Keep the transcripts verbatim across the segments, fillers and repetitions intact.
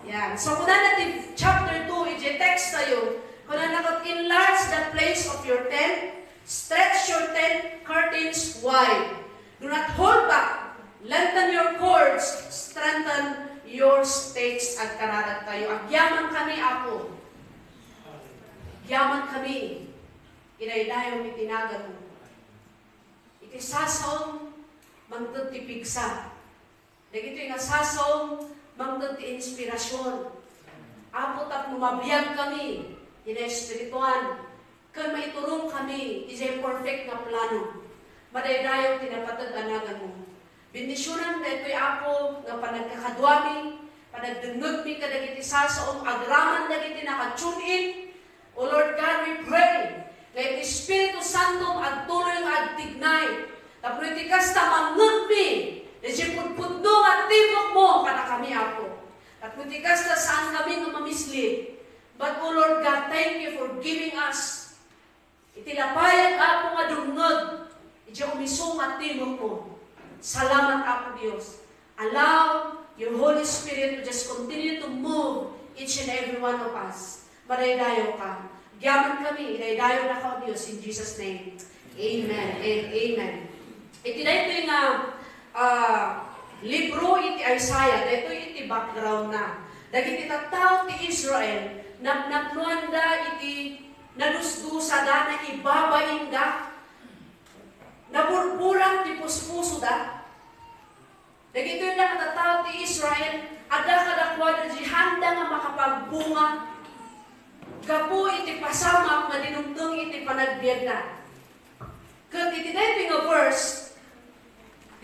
Yan. So, kunana ti chapter two, iti text tayo, kunana ket, "Enlarge the place of your tent, stretch your tent curtains wide. Do not hold back. Lengthen your cords, strengthen your stakes." Agkararag tayo. Agyaman kami, Apo. Agyaman kami. Idaydayaw mi ti naganmo. Iti sasaom, mangted ti pigsa. Dagitoy nga sasaom, mangted ti inspirasyon. Apo, tapno mabiag kami, iti espirituan, ken maiturong kami, iti perfect nga plano. Madaydayaw ti napateg a naganmo. Bendisionan daytoy, Apo, nga panagkakaduami, panagdengngegmi kadagiti sasaom, agraman dagiti naka-tune in, O Lord God, we pray nga iti Espiritu Santo agtuloy nga agtignay. Tapno iti kasta, mangngegmi iti pudpudno nga timmokmo kadakami, Apo. Tapno iti kasta, saan kami nga mamislead. But, O Lord God, thank you for giving us iti lapayag, Apo, nga dumngeg iti umisu nga timmokmo. Salamat, Apo Dios. Allow your Holy Spirit to just continue to move each and every one of us. Madaydayaw ka. Agyaman kami, idaydayaw na ka, O Dios, in Jesus' name. Amen and amen. Iti daytoy nga, ah, libro iti Isaiah, daytoy iti background na. Dagiti tattao ti Israel, napnapnoanda iti nadusdusada, naibabainda, naburburak ti puspusoda. Dagitoy la nga tattao ti Israel, adda kadakuada diay handa nga makapagbunga gapu iti pasamak nga dinumdum iti panagbiagna. Ket iti daytoy nga verse,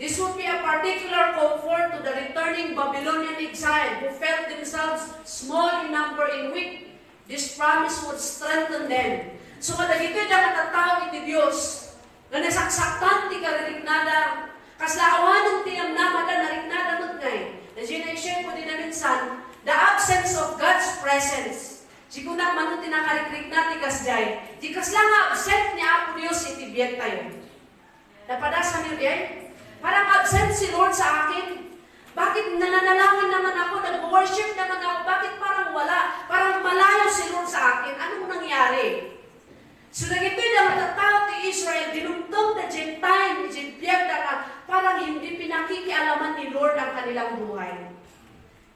this would be a particular comfort to the returning Babylonian exile who felt themselves small in number and weak. This promise would strengthen them. So, kadagitoy da nga tattao iti Dios, nga nasaksaktan ti kaririknada, kasla awanen ti namnamada, nariknada met ngay. Daydiay na-share ko dina minsan, the absence of God's presence. Siguro mano ti nakarikrikna ti kasdiay. Di kasla nga absent ni Apo Dios iti biag tayo. Napadasan niyo diay? Parang absent si Lord sa akin. Bakit nananalangin naman ako, nag-worship naman ako, bakit parang wala? Parang malayo si Lord sa akin. Anong nangyari? So, dagitoy da nga tattao ti Israel, dinumdum da diay time, diay biag da nga parang hindi pinakikialaman ni Lord ang kanilang buhay.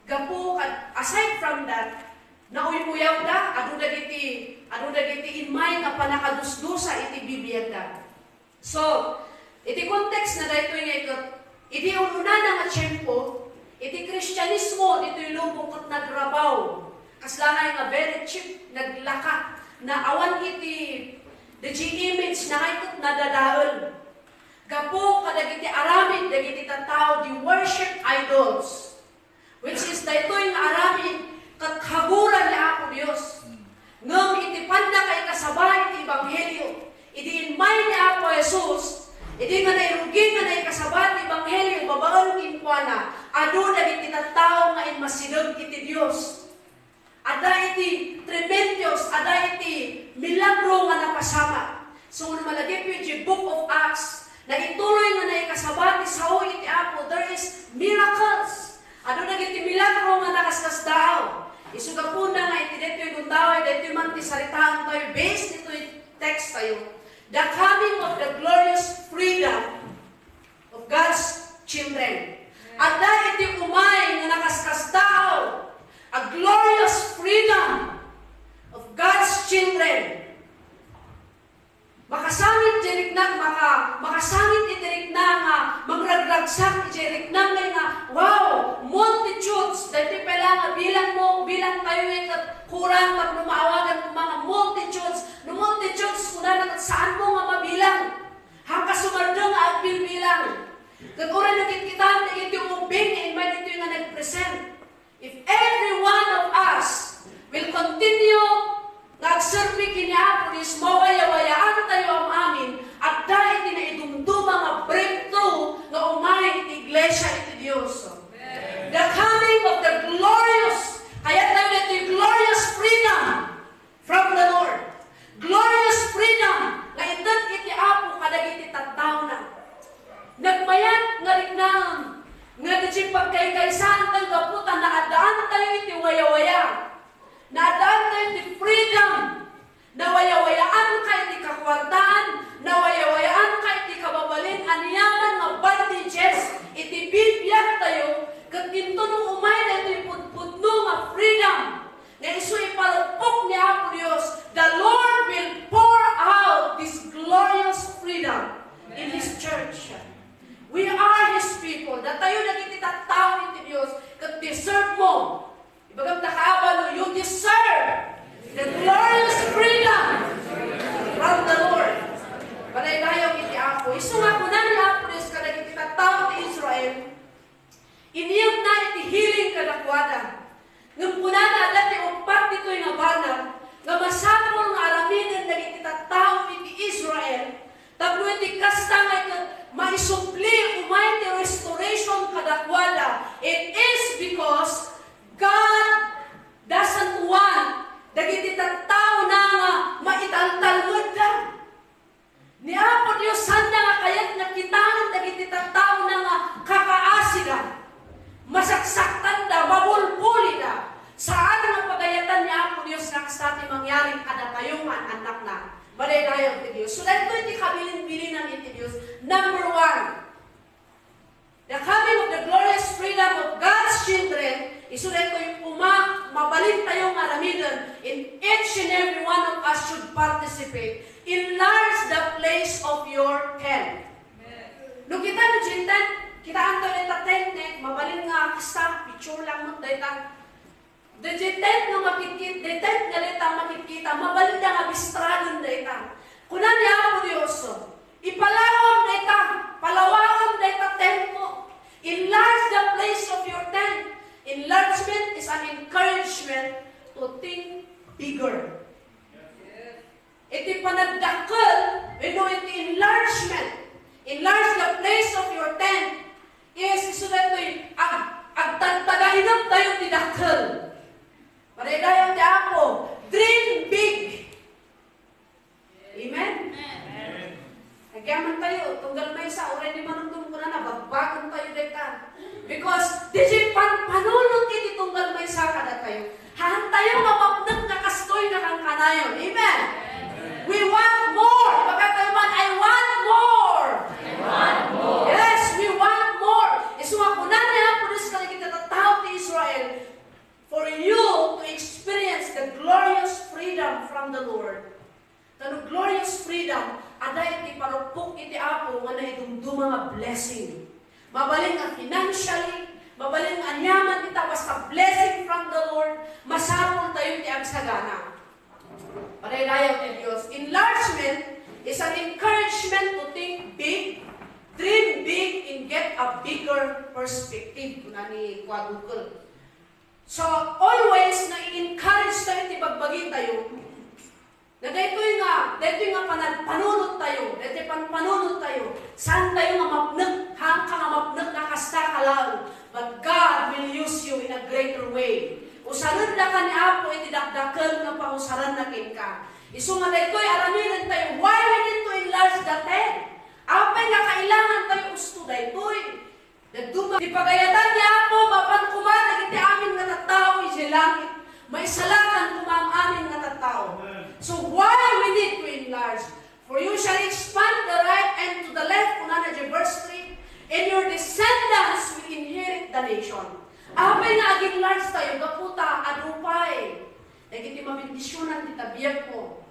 Gapu kad-, aside from that, nauyuyaw da, adu dagiti, adu dagiti immay nga pannakadusdusa iti bibiag da. So, iti context na daytoy nga iket, iti ununana nga tiempo, iti Kristianismo ditoy lubong ket nagrabaw. Kasla ngay nga very cheap, naglaka, naawan iti, the image na ngay ket nadadael. Gapu kadagiti aramid dagiti tattao, they worship idols. Which is daytoy nga aramid ket hagura ni Apo Dios. Ngem iti pannakaikasaba iti ebanghelio, idi immay ni Apo Jesus, idi nga nairugi nga naikasaba ti ebanghelio babaen kenkuana, adu dagiti tattao nga immasideg iti Dios. Adda iti tremendous, adda iti milagro nga napasamak. So, no malagipyo iti Book of Acts, naituloy nga naikasaba ti sao iti Apo, there is miracles. Adu dagiti milagro nga nakaskasdaaw. Isu gapuna nga iti daytoy gundaway, daytoy man ti saritaantayo based ditoy text tayo. The coming of the glorious freedom of God's children. Adda iti umay nga nakaskasdaaw a glorious freedom of God's children. Makasangit ti rikna, maka-, makasangit iti rikna nga mangragragsak iti rikna nga, nga, wow, multitudes, daytoy pay la nga bilang mo, bilang tayo nga ket kurang tapno maawagan koma nga multitudes. No multitudes, kunana ket saan mo nga mabilang. Haan ka sumardeng nga agbilbilang. Ket uray no kitkitaem dagiti ubbing nga immay ditoy nga nagpresent, if every one of us will continue nga agserbi ken ni Apo Dios, mawayawayaantayo am-amin, adda iti naidumduma nga breakthrough nga umay iti iglesia iti Dios. The coming of the glorious, kayat tayo ditoy glorious freedom from the Lord. Glorious freedom nga ited iti Apo kadagiti tattaona. Nagmayat nga riknam nga iti pagkaykaysaantayo gapu ta naaddaantayo Ibagam ta kaabal, you deserve the glorious freedom from the Lord. Madaydayaw iti Apo. Isu nga kuna ni Apo Dios kadagiti tattao ti Israel, iniyegna iti healing kadakuada. Ngem kunana, adda ti uppat ditoy nga banag nga masapul nga aramiden dagiti tattao iti Israel, tapno iti kasta nga ket maisubli umay ti restoration kadakuada. It is because God doesn't want dagiti tattaona nga maitaltalmedda. Ni Apo Dios, saanna nga kayat nga kitaen dagiti tattaona nga kakaasida, masaksaktanda, mabulbulida. Saan nga pagayatan ni Apo Dios nga kasta ti mangyari kadatayo nga annakna. Madaydayaw ti Dios. So, daytoy ti kabilin-bilinan iti Dios. Number one, the coming of the glorious freedom of God's children, isu daytoy puma-, mabalintayo nga aramiden, and each and every one of us should participate. Enlarge the place of your tent. No kita no diay tent, kitaanto dayta tent, ne, mabalin nga kasta, picture lang met dayta. Daydiay tent nga makitkit-, daydiay tent nga dayta makitkita, mabalinda nga bistraden dayta. Kuna ni Apo Dios, "Ipalawam dayta, palawawam dayta tempmo. Enlarge the place of your tent." Enlargement is an encouragement to think bigger. Iti panagdakkel wenno iti enlargement, enlarge the place of your tent, is isu daytoy ag-, agtagtagainep tayo ti dakkel. Madaydayaw ti Apo, dream big. Amen? Amen. Agyaman tayo, tunggal maysa, uray ni Manong Dum kunana, bagbagen tayo dayta. Because, diay panpanunot iti tunggal maysa kadatayo. Haan tayo nga mapnek nga kastoy nga kankanayon. Amen? We want more. Ibaga tayo man, "I want more." I want more. Yes, we want more. Isu nga kuna ni Apo Dios kadagiti tattao ti Israel, "For you to experience the glorious freedom from the Lord." Ta no glorious freedom, adda iti parupok iti Apo nga naidumduma nga blessing. Mabalin nga financially, mabalin nga aniaman ita basta blessing from the Lord, masapul tayo ti agsagana. Madaydayaw ti Dios. Enlargement is an encouragement to think big, dream big, and get a bigger perspective. Kuna ni Kua Google. So, always nga i-encourage tayo ti bagbagi tayo, na daytoy nga, daytoy nga panagpanunot tayo, daytoy panpanunot tayo, saan tayo nga mapnek, haan ka nga mapnek nga kasta ka laeng, but God will use you in a greater way. Usarenka ni Apo iti dakdakkel nga pangusaranna kenka. Isu nga daytoy aramiden tayo, why we need to enlarge the tent? Apay nga kailangan tayo usto daytoy? Dadduma ti pagayatan ni Apo mapan koma dagiti amin nga tattao idiay langit. Maisalakan koma ang amin nga tattao. Amen. So why we need to enlarge? "For you shall expand the right and to the left," kunana diay verse three, "and your descendants will inherit the nation." Apay nga ag-enlarge tayo, gapu ta adu pay dagiti mabendisionan ti tabiagmo.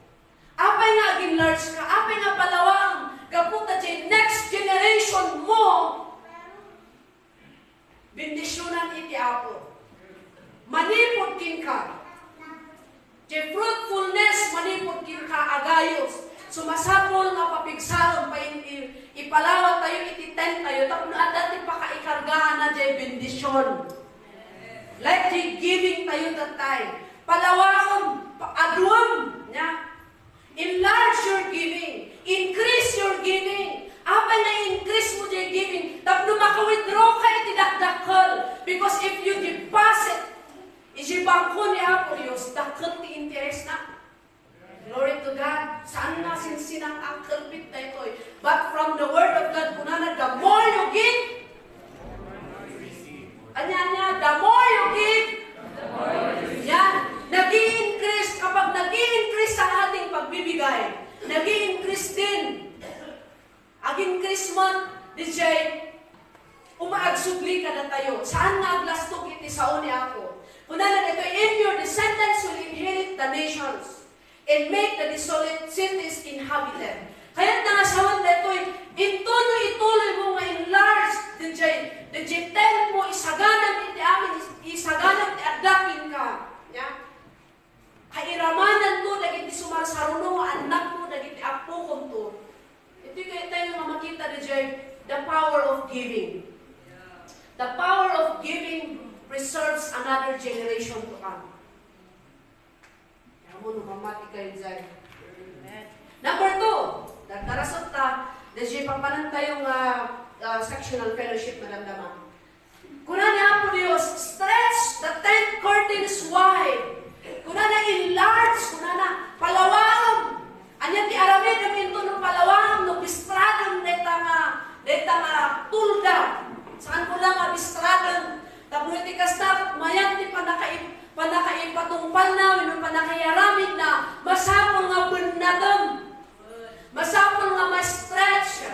Apay nga ag-enlarge ka? Apay nga palawang? Gapu ta diay next generation mo, bendisionan iti Apo. Manipud kenka. Diay fruitfulness, manipud kenka, agayos. So, masapul nga papigsaem, pain-, i-, ipalawa tayo iti tent tayo, tapno adda ti pakaikargaanna diay bendision. Like diay giving tayo that time. Palawaem, pa-, aduem, nia. Enlarge your giving. Increase your giving. Apay nga increase mo diay giving? Tapno maka-withdraw ka iti dakdakkel. Because if you deposit iti bangko ni Apo Dios, dakkel ti interest na. Glory to God. Saan nga sinsinang ang kalpit daytoy? But from the word of God, kunana, the more you give, ania, ania, the more you give, yan, nag-i-increase. Kapag nag-i-increase ang ating pagbibigay, nag-i-increase din. Ag-increase man, D J, uma-, agsubli kadatayo. Saan nga aglastog iti sao ni Apo? Kunana daytoy, "And your descendants will inherit the nations and make the desolate cities inhabited." Kayatna nga sawen daytoy, intono ituloy mo nga enlarge, D J, D J, tent mo, isaganam iti amin, is-, isaganam ti adda kenka. generation to come. Kaya mo, no, mamati kayo dyan. Number two, dardarasot ta, dayjay papanantayo nga, ah, sectional fellowship, madamdama. Kuna ni Apo Dios, "Stretch the tent curtains wide." Kuna na, "Enlarge," kuna na, "Palawaem." Ania ti aramidem inton no palawaem, no bistradem dayta nga, dayta nga tolda. Saan ko lang nga bistradem. Tapno iti kasta, mayan ti pannakai-, pannakaipatungpalna wenno pannakaiaramidna, masapul nga bennatem. Masapul nga ma-stretch.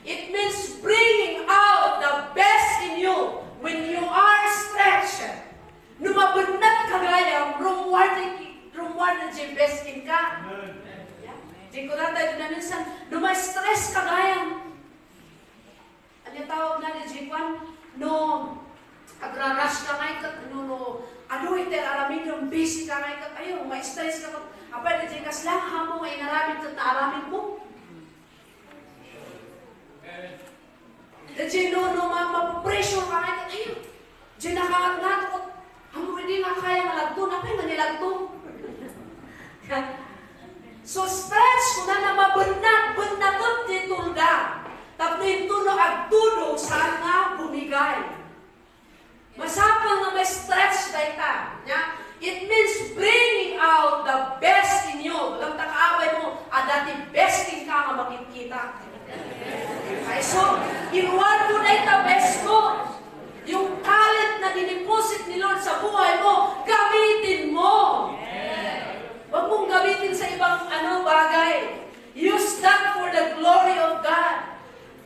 It means bringing out the best in you when you are stretched. No mabennat ka gayam, rummuar ti, rummuar na diay best in ka. Yeah? Di ko na tayo na minsan, no ma-stress ka gayam. Ania tawag na ni Jikuan? No, agrarush ka ngay ket, no, no, ano, iti aramidem, busy ka ngay ket, ayo, ma-stress ka ket, apay, di kasla nga amo nga inaramid ket naaramid mo. Di no, no, ma-, ma-pressure ka ngay ket, ayo, di nakangat nga, ket, amo, hindi nga kaya nga lagto, apay nga nilagto. So, stretch, kunana, mabennat, bennatem ti tolda. Tapno intono agtudong, saan nga bumigay. Masapul nga ma-stretch dayta. Nia? It means bringing out the best in you. Alam ta kaabay mo, adda ti best in ka nga makitkita. Ay, so, iruar mo dayta best mo. Yung talent na dineposit ni Lord sa buhay mo, gamitin mo. Huwag mong gamitin sa ibang ano, bagay. Use that for the glory of God.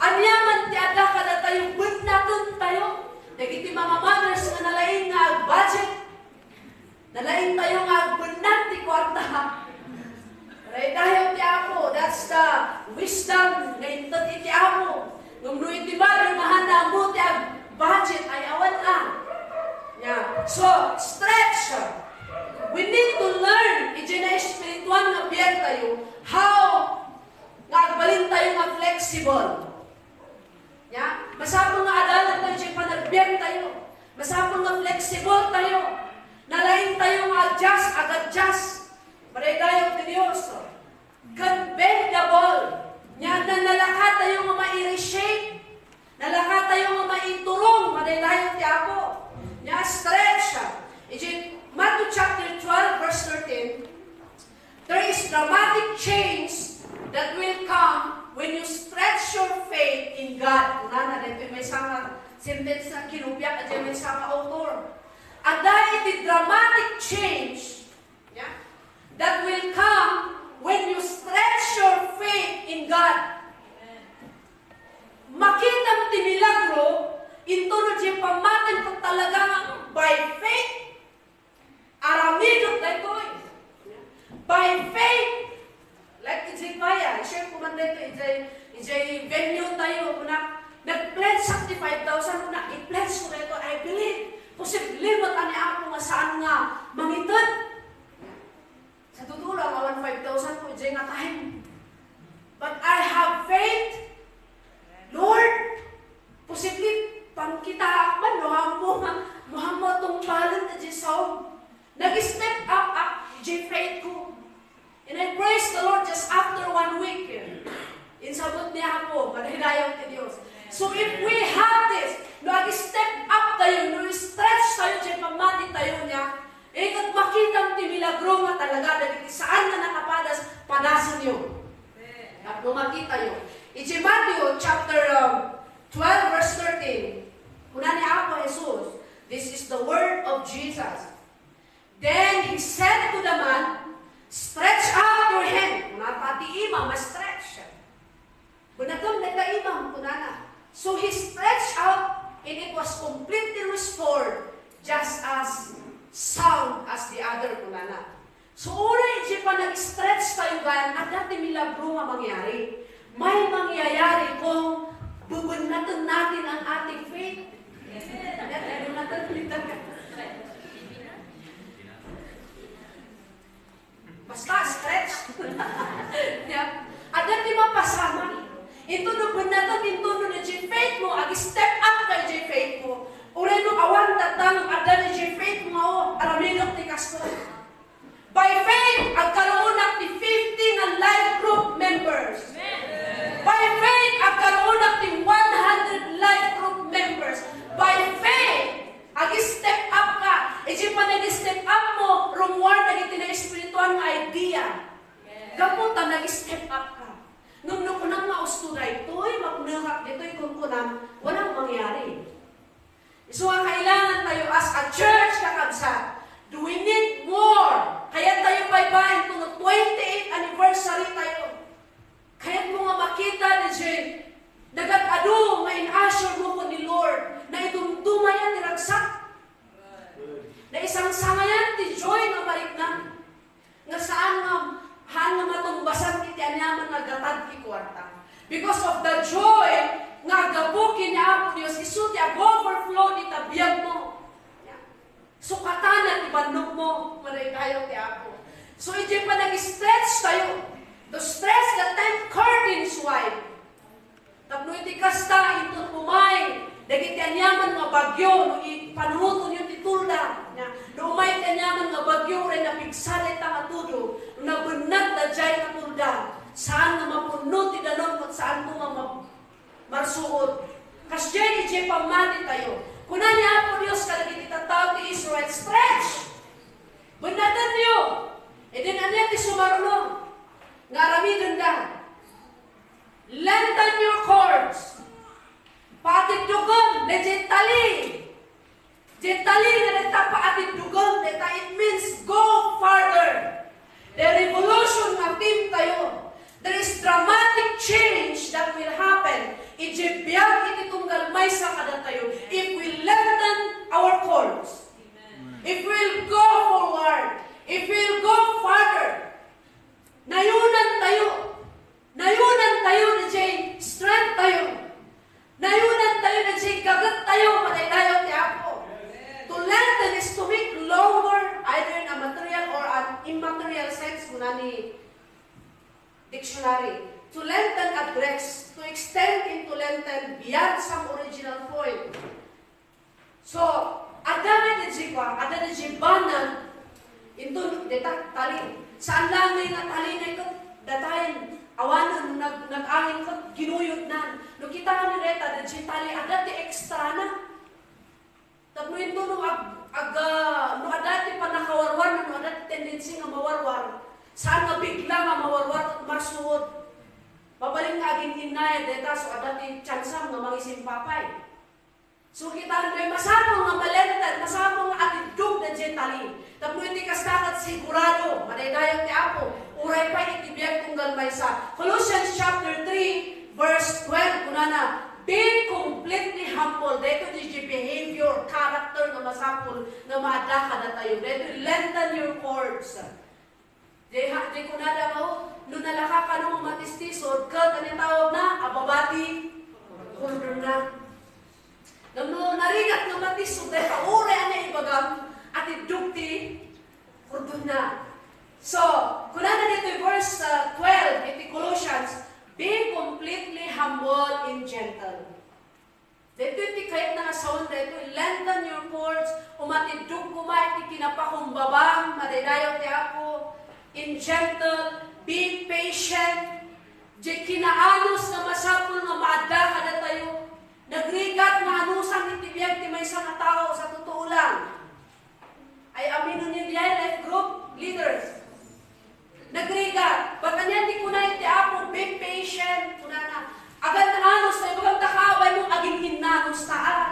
Ania man ti adda kadatayo, bennaten tayo. Dagiti mga mothers nga nalaing nga ag-budget, nalaing tayo nga agbennat ti kuarta. Raydayaw ti Apo, that's the wisdom nga inted iti Apo. Ngem no iti mother, mahan na ammo ti ag-budget, ay awan a. Yeah. So, stretch. We need to learn, idiay naespirituan nga biag tayo, how nga agbalin tayo nga flexible. Nia? Masapul nga adalan tayo diay panagbiag tayo. Masapul nga flexible tayo. Nalaing tayo nga adjust, ag-adjust. Madaydayaw ti Dios. Ken bendable. Nia, na nalaka tayo nga ma-reshape. Nalaka tayo nga maiturong. Madaydayaw ti Apo. Nia, stretch. Idiay Matthew chapter twelve, verse thirteen. There is dramatic change that will come when you stretch your faith in God. Kunana, daytoy maysa nga sentence nga kinupiak idiay maysa nga author. Adda iti dramatic change, yeah, that will come when you stretch your faith in God. Makitam ti milagro, intono diay pammatim ket talaga nga by faith, aramidek daytoy. By faith. Like idiay kuaya, i-share ko man daytoy, idiay, idiay venue tayo, kuna, nag-pledge sak ti five thousand, kuna, i-pledge ko daytoy, I believe. Posible met a ni Apo nga saan nga mangited. Sa totoo lang, awan five thousand ko, idiay nga time. But I have faith. Lord, posible, pangkitaak man, no, ammo nga, no, ammo tungpalen ti Dios. Nag-step up, up, diay faith ko. And I praise the Lord just after one week. Insabot ni Apo, madaydayaw ti Dios. So if we have this, no, ag-step up tayo, no, stretch tayo, diay pammati tayo nia, eh, ket makitam ti milagro nga talaga, dagiti saan nga nakapadas, padasenyo. Tapno makitayo. Idiay Matthew chapter, um, twelve, verse thirteen, kuna ni Apo Jesus, this is the word of Jesus. Then he said to the man, "Stretch out your hand." Kuna ta ti imam, ma-stretch. Bennatem dayta imam, kunana. So he stretched out, and it was completely restored, just as sound as the other, kunana. So, uray idiay panag-stretch tayo gayam, adda ti milagro nga mangyari. May mangyayari kung bubennaten natin ang ating faith. Ayan, ano natin, basta stretch. Yeah. Adda ti mapasamak. Intono bennaten, intono diay faith mo, ag-step up ka diay faith mo. Uray no awan tatta nga adda diay faith mo, oh, Kastoy. By faith, agkaruonak ti fifty nga life group members. By faith, agkaruonak ti one hundred life group members. By faith, ag-step up ka. Idiay panag-step up mo, rumuar dagiti naespirituan nga idea. Gapu ta nag-step up ka. Ngem no kunam nga usto daytoy, mapnekak ditoy, kunkunam, walang mangyari. Isu nga kailangan tayo as a church, kakabsat, do we need more? Kayat tayo pay ba, intono twenty-eighth anniversary tayo? Kayat mo nga makita, D J, nagad-adu nga in-assure mo ko ni Lord, naidumdumayan ti ragsak. Naisangsangayan ti joy nga marikna. Nga saan nga, haan nga matumbasan iti aniaman nga gatad ti kuarta. Because of the joy nga aggapu ken ni Apo Dios, isu ti ag-overflow dita biagmo. Sukatana ti bannogmo, madaydayaw ti Apo. So, idiay panag-stretch tayo, to stretch the tent curtains wide. Tapno iti kasta, inton umay dagiti aniaman nga bagyo, no ipanunotenyo ti tolda, nia, no umay ti aniaman nga bagyo, uray napigsa dayta nga tudo, no nabennat daydiay nga tolda, saan nga mapunno ti danum ket saanto nga ma-, marsuot. Kasdiay idiay pammati tayo. Kuna ni Apo Dios kadagiti tattao ti Israel, "Stretch! Bennatenyo!" Idin ania ti sumaruno nga aramidenda? Lengthen your cords. Paatiddokem daydiay tali. Diay tali nga dayta paatiddokem, dayta it means go farther. The revolution nga theme tayo. There is dramatic change that will happen idiay biag iti tunggal maysa kadatayo if we lengthen our cords. If we'll go forward, if we'll go farther, nayonan tayo. Nayonan tayo daydiay strength tayo. Nayonan tayo daydiay gaget tayo, madaydayaw ti Apo. To lengthen is to make longer, either in a material or an immaterial sense, kuna ni dictionary. To lengthen a dress, to extend into lengthen beyond some original point. So, adda nga daydiay kua, adda daydiay banag, inton dayta tali. Saan laeng nga tali nga ket datayen, awanen, nag-, nag-angin ket ginuyodnan. No kitaenyo dayta, daydiay tali, adda ti extrana. Tapno inton no ag-, ag-, ah, no adda ti pannakawarwar, no adda ti tendency nga mawarwar, saan nga bigla nga mawarwar ket marsuot. Mabalin nga agin-innayad dayta, so adda ti tiyansam nga mangisimpapay. So, kitaenyo, masapul nga malengthen, masapul nga atiddog daydiay tali. Tapno iti kasta ket sigurado, madaydayaw ti Apo, uray pay iti biag tunggal maysa. Colossians chapter three, verse twelve, kunana, "Be completely humble." Daytoy daydiay behavior, character nga masapul nga maadda kadatayo. Daytoy, lengthen your cords. Di ha-, di kunada nga, "Oh, no nalaka kano nga matistisod, ket ania tawagna? Ababa ti kordonna." Ngem no narigat nga matisod, dayta uray ania ibagam, atiddog ti kordonna. So, kunana ditoy verse, ah, twelve iti Colossians, "Be completely humble and gentle." Daytoy ti kayatna nga sawen daytoy, lengthen your cords, umatiddog koma iti kinapakumbabam, madaydayaw ti Apo, in gentle, be patient, diay kinaanus nga masapul nga maadda kadatayo. Nagrigat nga anusam iti biag ti maysa nga tao, sa totoo lang. Ay, aminonyo diay life group leaders. Nagrigat. Ba't ania ti kuna iti Apo, "Be patient," kunana. Agan-anus, ta ibagam ta kaabay mo, agin-innanus ta, ah.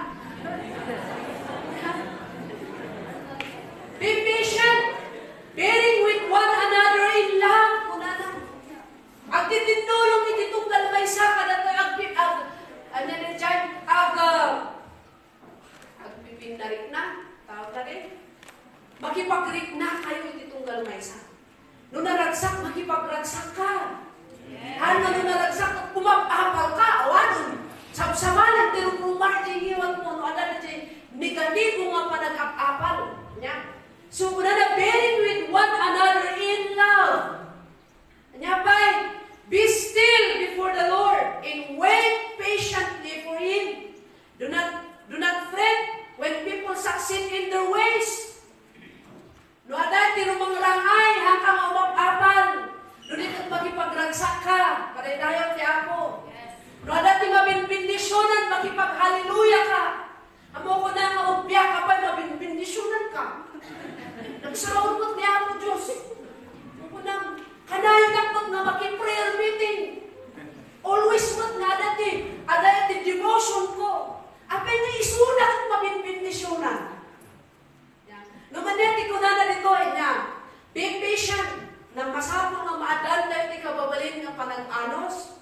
"Be patient, bearing with one another in love," kunana. Agtitinnulong iti tunggal maysa kadatayo, agpi-, ag-, ania diay, ag-, ah, Agpipinnarikna, tawag na rin. Makipagriknakayo iti tunggal maysa. No naragsak, makipagragsak ka. Haan nga no naragsak, umap-apal ka, awanen. Sabsabalan ti rumrumar ti ngiwatmo, no adda diay negatibo nga panag-ap-apal. Nia? So, kunana, "Bearing with one another in love." Ania pay, "Be still before the Lord and wait patiently for Him. Do not, do not fret when people succeed in their ways." Ka. Ammo ko na nga ubia ka pay, mabinbindisyonanka. Nagsaraon met ni Apo Dios. Ammo ko na, kanayon met nga maki-prayer meeting. Always met nga adda ti, adda ti devotion ko. Apay nga isuna ket mabinbindisyonan. Yan. No mania ti kunana ditoy, ania, be patient. Nga masapul nga maaddaan tayo ti kababalin nga panag-anus.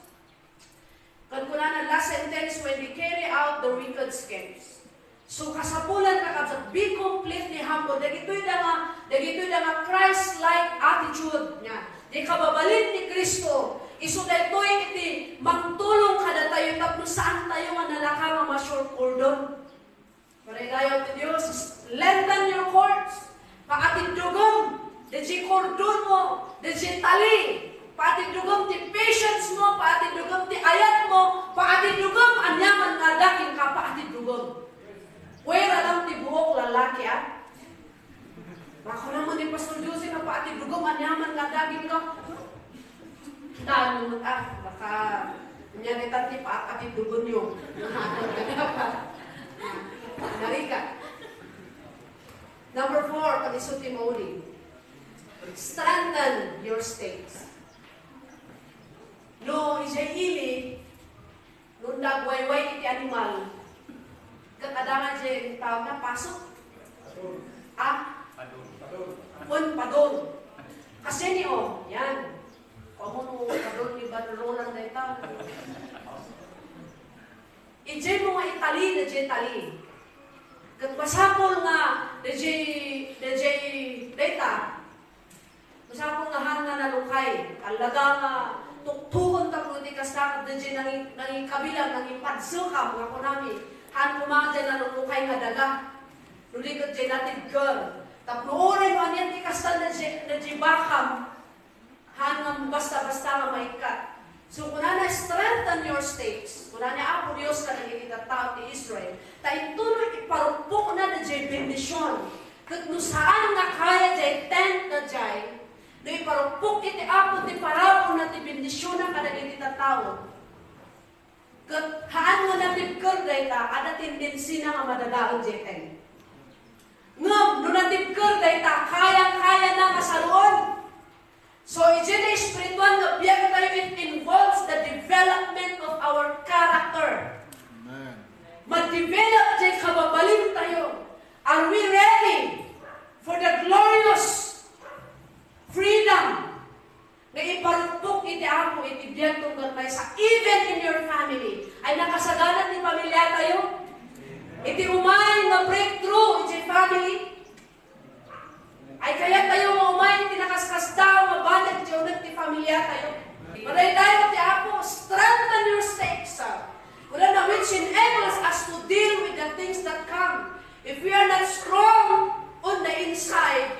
Ket kunana, last sentence, "When they carry out the wicked schemes." So, kasapulan, kakabsat, be completely humble. Dagitoy da nga, dagitoy da nga Christ-like attitude niya. Di kababalin ni Cristo. Isu daytoy iti mangtulong kadatayo tapno saan tayo nga nalaka nga ma-short cordon. Padayo ti Dios, lengthen your cords. Paatiddugem, daydiay cordon mo, daydiay tali. Paatiddugem ti patience mo, paatiddugem ti ayat mo, paatiddugem aniaman nga adda kenka, paatiddugem. Puwera lang ti buok, lalaki, ah. Baka naman ni Pastor Jose nga paatiddugem aniaman nga adda kenka. Kitaan mo met, ah, baka ania dayta ti paatiddugenyo. Narika. Number four, kaniso ti mauli. Strengthen your stakes. No, idiay ili, no nagwayway iti animal, ket adda nga diay tawagna paso. Ah? Padol. Wen padol. Kasi ni, oh, yan. Pamuno, padol ni Ban Roland dayta. Idiay mo nga itali, daydiay tali. Ket masapul nga, daydiay, daydiay, dayta. Masapul nga han nga nalukay. Talaga nga tuktuken tapno iti kasta, ket daydiay nangi-, nangikabilang, nangipadsekam nga kunami. Han koma diay nalulukay nga daga. No di ket diay natibker. Tapno uray no anian ti kasta, daydiay, daydiay bakam. Han nga basta-basta nga maikkat. So, kunana, "Strengthen your stakes." Kuna ni Apo Dios kadagiti tattao ti Israel, ta intono iparuppokna daydiay bendision. Ket no saan nga kaya diay tent daydiay, no iparuppok iti Apo ti paraburna ti bendisionna kadagiti tattao, ket haan nga natibker dayta, adda tendensina nga madadael diay tent. Ngem no natibker dayta, kayang-kayana nga saroen. So, idiay espirituan nga biag tayo, it involves the development of our character. Amen. Ma-develop diay kababalin tayo. Are we ready for the glorious freedom nga iparuppok iti Apo iti biag tunggal maysa, even in your family? Ay, nakasagana ti pamilya tayo? Iti umay nga breakthrough iti family? Ay, kayat tayo nga umay iti nakaskasdaaw nga banag iti uneg ti familia tayo. Padayo tayo ti Apo, strengthen your stakes. Kunana, which enables us to deal with the things that come. If we are not strong on the inside,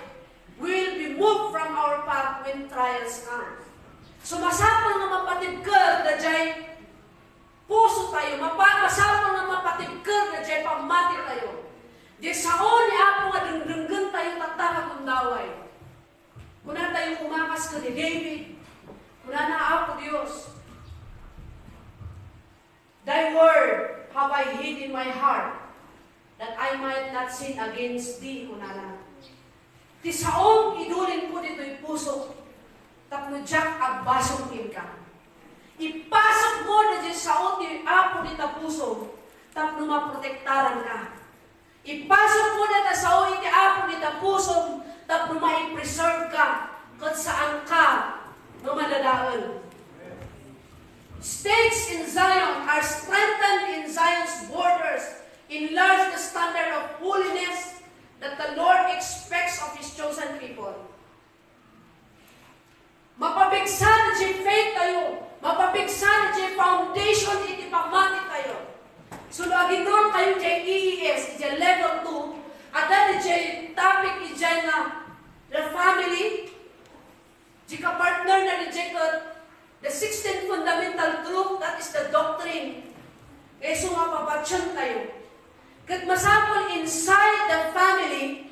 we will be moved from our path when trials come. So, masapul nga mapatibker daydiay puso tayo, mapa-, masapul nga mapatibker daydiay pammati tayo. Diay sao ni Apo nga dengdenggen tayo tatta nga gundaway. Kuna tayo, kumakas ken ni David. Kunana, "Apo Dios, thy word have I hid in my heart, that I might not sin against thee," kunana. Ti saom, idulinko ditoy pusok, tapno diak agbasol kenka. Ipasok mo daydiay sao ti Apo dita pusom, tapno maprotektaranka. Ipasok mo dayta sao iti Apo dita pusom, tapno maipreserve ka, ket saanka nga madadael. Stakes in Zion are strengthened in Zion's borders, enlarge the standard of holiness that the Lord expects of His chosen people. Mapapigsa daydiay faith tayo, mapapigsa daydiay foundation iti pammati tayo. So, no ag-enroll kayo diay E E S, diay level two, adda daydiay topic idiay nga the family, di kapartner na daydiay ket the sixteenth fundamental truth, that is the doctrine. Kaya isu nga papatien tayo. Ket masapul inside the family,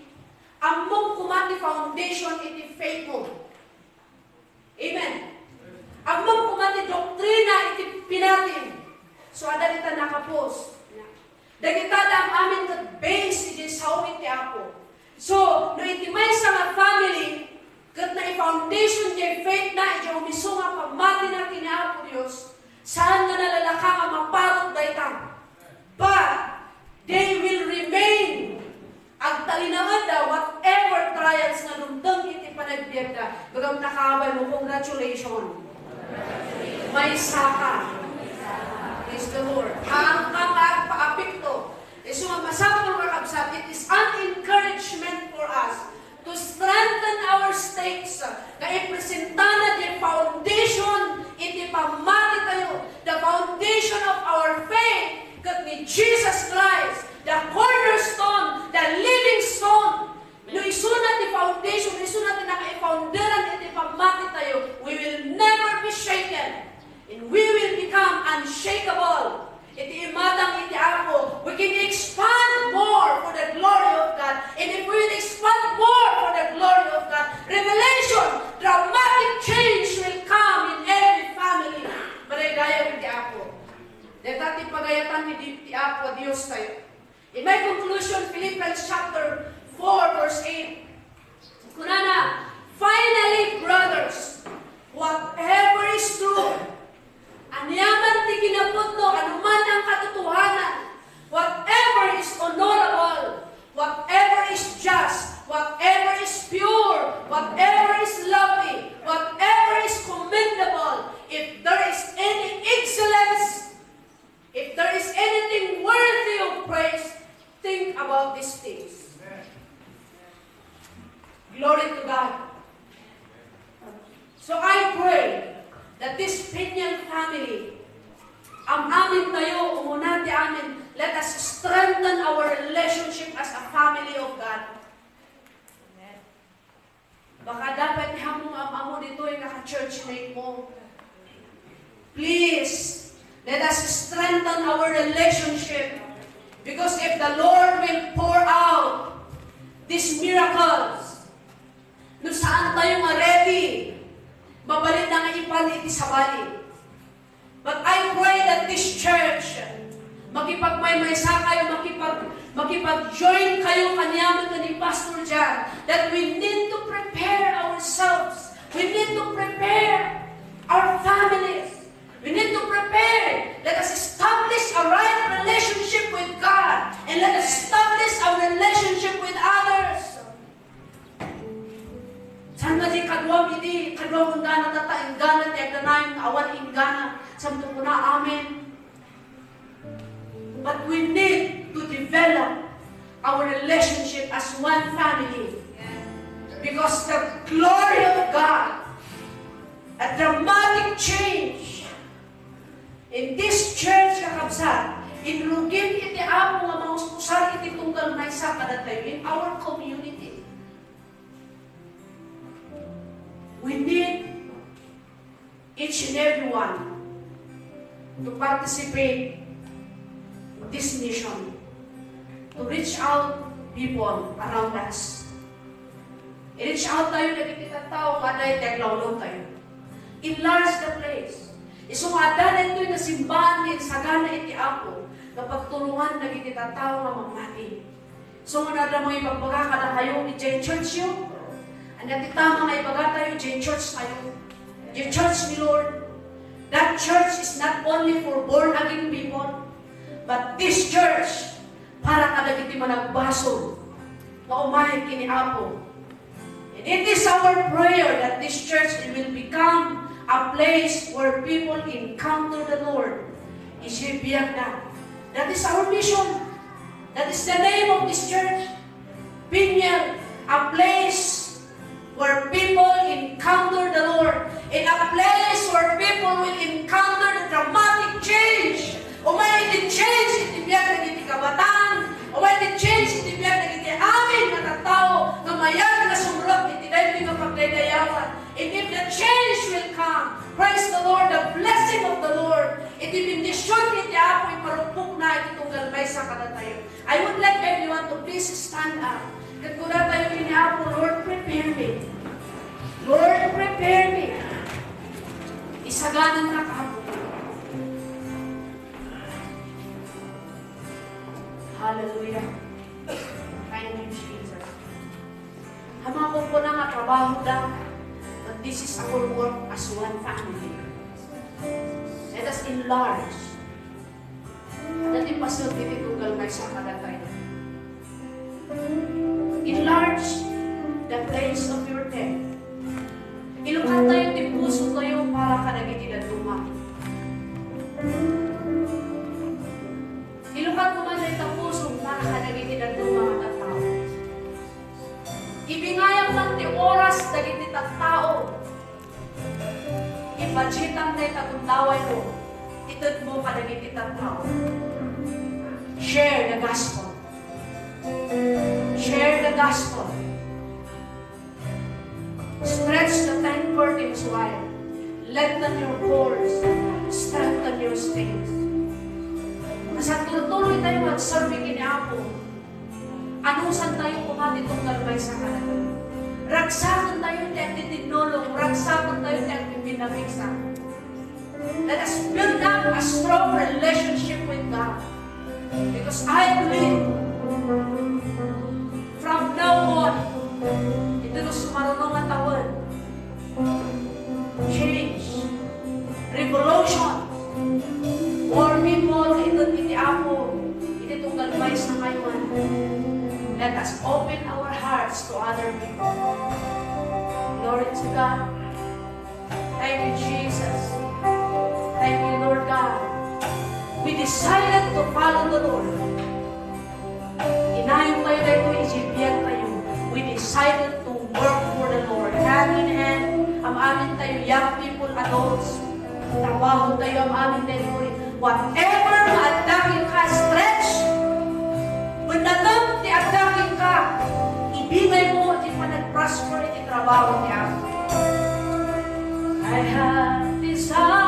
ammom koma ti foundation iti faith mo. Amen. Ammom koma ti doktrina iti pinatim. So, adda dita nakapos. Dagita da am-amin ket base iti sao iti Apo. So, no iti maysa nga family, ket nai-foundation diay faith na iti umisu nga pammatina ken ni Apo Dios, saan nga nalalaka nga maparot dayta. But, they will remain agtalinaedda whatever trials nga dumteng iti panagbiagda. Bagamta, kaawaymo, congratulations. Maysaka. Praise the Lord. Haan ka nga agpaapekto. Isu nga masapul nga kabsat, it is an encouragement for us to strengthen our stakes, nga ipresentana ti foundation iti pammatitayo, the foundation of our faith, ket ni Jesus Christ, the cornerstone, the living stone. No isuna ti foundation, no isuna ti nakaifounderan iti pammatitayo, we will never be shaken. And we will become unshakable. Iti imatang iti Apo, we can expand more for the glory of God. And if we will expand more for the glory of God, revelation, dramatic change will come in every family. Madaydayaw iti Apo. Dayta ti pagayatan ti, ti Apo a Diostayo. In my conclusion, Philippians chapter four, verse eight, kunana, "Finally, brothers, whatever is true, aniaman ti kinapudno, anuman ang katotohanan, whatever is honorable, whatever is just, whatever is pure, whatever is lovely, whatever is commendable, if there is any excellence, if there is anything worthy of praise, think about these things." Glory to God. So I pray that this Peniel family, am-amin tayo, umuna ti amin, let us strengthen our relationship as a family of God. Baka dapat ti hamu nga am-ammo ditoy nga ka-church mate mo. Please, let us strengthen our relationship. Because if the Lord will pour out these miracles, no saan tayo nga ready, mabalin na nga ipan iti sabali. But I pray that this church, makipagmaymaysa kayo, makipag-, makipag-join kayo kaniaman ken ni Pastor John, that we need to prepare ourselves. We need to prepare our families. We need to prepare. Let us establish a right relationship with God, and let us establish our relationship with others. Saan nga di kaduam idi, kaduam inggana, tatta inggana ti agdanay nga awan inggana, santo kuna, amen. But we need to develop our relationship as one family. Because the glory of God, a dramatic change in this church, kakabsat, inrugit iti Apo nga mauspusan iti tunggal maysa kadatayo in our community. We need each and every one to participate in this mission, to reach out people around us. I-reach out tayo dagiti tattao nga adda iti aglawlaw tayo. Enlarge the place. Isu nga adda daytoy nga simbahan nga insagana iti Apo nga pagturongan dagiti tattao nga mamati. So, nga adda mo ibagbaga kadakayo, idiay churchyo? Ania ti tama nga ibaga tayo, idiay church tayo? Idiay church ni Lord. That church is not only for born again people, but this church para kadagiti managbasol nga umay ken ni Apo. And it is our prayer that this church will become a place where people encounter the Lord. Isu biagda. That is our mission. That is the name of this church. Peniel, a place where people encounter the Lord. In a place where people will encounter the dramatic change. Umay iti change iti biag dagiti kabataan. Umay iti change iti biag dagiti amin nga tattao nga mayat nga sumrek iti daytoy nga pagdaydayawan. And if the change will come, praise the Lord, the blessing of the Lord, iti bendision iti Apo iparukpokna iti tunggal maysa kadatayo. I would like everyone to please stand up. Ket kunatayo ken ni Apo, "Lord, prepare me. Lord, prepare me." Isaganannak, Apo. Hallelujah. Thank you, Jesus. Ammok, kuna nga trabaho da, but this is our work as one family. Let us enlarge. Adda ti paset iti tunggal maysa kadatayo. Enlarge the place of your tent. Ilukantayo ti pusotayo para kadagiti dadduma. Ilukan koma dayta puso para kadagiti dadduma nga tattao. Ibingayam man ti oras dagiti tattao. Ibudgetam dayta gundawaymo, itedmo kadagiti tattao. Share the gospel. Share the gospel. Stretch the tent curtains wide. Lengthen your cords. Strengthen your stays. Kasla tuloy-tuloy tayo agserbi ken ni Apo. Anusantayo koma ti tunggal maysa kadatayo. Ragsakentayo ti agtitinnulong, ragsakentayo ti agpipinapigsa. Let us build up a strong relationship with God. Because I believe from now on, iti no sumaruno nga tawen, change, revolution, more people ited iti Apo, iti tunggal maysa nga tawen. Let us open our hearts to other people. Glory to God. Thank you, Jesus. Thank you, Lord God. We decided to follow the Lord. Inayontayo daytoy iti biagtayo. We decided to work for the Lord. Hand in hand, am-amintayo, young people, adults. Trabahotayo, am-amintayo. Whatever nga adda kenka, stretch. Bennatem ti adda kenka. Ibingaymo ti panagprosper iti trabaho ti Apo. I have decided